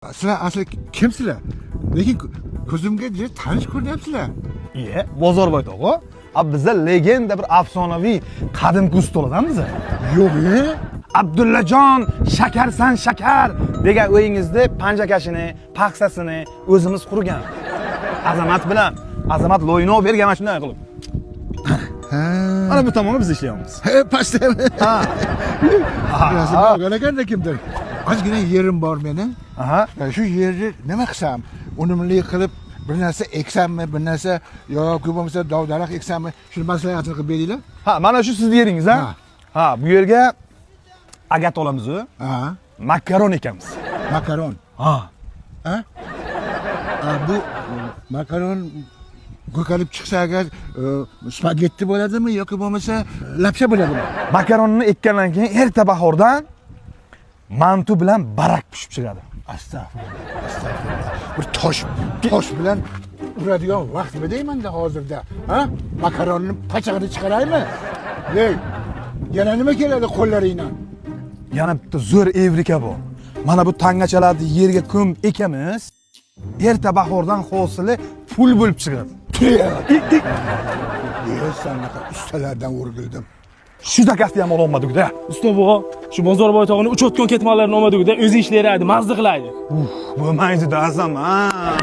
Sizlar asli kimsizlar? Lekin ko'zimga juda tanish ko'rinyapsizlar. Iye, Bozorboy tog'a. A biza legenda, bir afsonaviy qadimgi ustalardan biza. Yo'q, e? Abdullajon shakarsan shakar degan uyingizda panjakashini, paxsasini o'zimiz qurgan. Azamat bilan Azamat Loyinov bergan mana shunday qilib. Ha. Mana bu tomoni biz ishlayapmiz. He, pastda. Ha. Rasmni olgan ekanda kimdir. Ozgina yerim bor meni. Aha. Shu yerni nima qilsam, unumli qilib bir narsa eksammi, bir narsa yoki bo'lmasa dov daraxt eksammi, shuni maslahatini qilib beringlar. Ha, mana shu sizni yeringiz, ha? Ha. Ha, bu yerga agat olamiz, u. Ha, Makaron ekamiz. Makaron. Ha. Ha? Ha, bu makaron ko'kalib chiqsa agar spagetti bo'ladimi yoki bo'lmasa lapsha bo'ladimi? Makaronni ekkandan keyin erta bahordan mantu bilan barak pishib chiqadi. Astag'firullah, astag'firullah. Bir tosh bilan uradigan vaqtmi deymanda hozirda. Ha? Makaronni pachag'ini chiqaraymi? Ey, yana nima keladi qo'llaringdan? Yana bitta zo'r evrika bor. Mana bu tangachalarni yerga ko'mib ekamiz. Erta bahordan hosili pul bo'lib chiqadi. Ey, sanaqa ustalardan o'rgildim. Shu zakasni ham ololmadik-da. Usta bug'a, shu Bozorboy tog'ini uchayotgan ketmonlarini olmadik-da, o'zi ishlaydi, mazza qilaydi. Bo'lmaydi da, Azamat.